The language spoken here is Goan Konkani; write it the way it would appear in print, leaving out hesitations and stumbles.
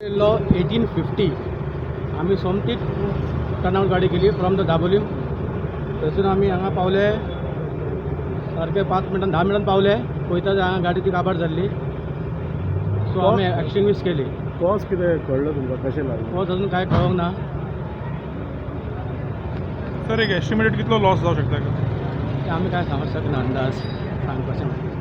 येयल्लो 1850. आमी सोमतीच टर्नआवट गाडी केली फ्रॉम the Dabolim. थंयसून आमी हांगा पावले सारके 5 मिनटान, 10 मिनटान पावले. पळयता जाल्यार हांगा गाडी ती काबार जाल्ली. सो आमी एक्सटिंग्विश केली. कॉज कितें कळ्ळो तुमकां, कशें लागलें? कॉज अजून कांय कळोंक ना. सर, एक एस्टिमेटेड कितलो लॉस जावं शकता? ते आमी कांय सांगूंक शकना, अंदाज सांगपाचें.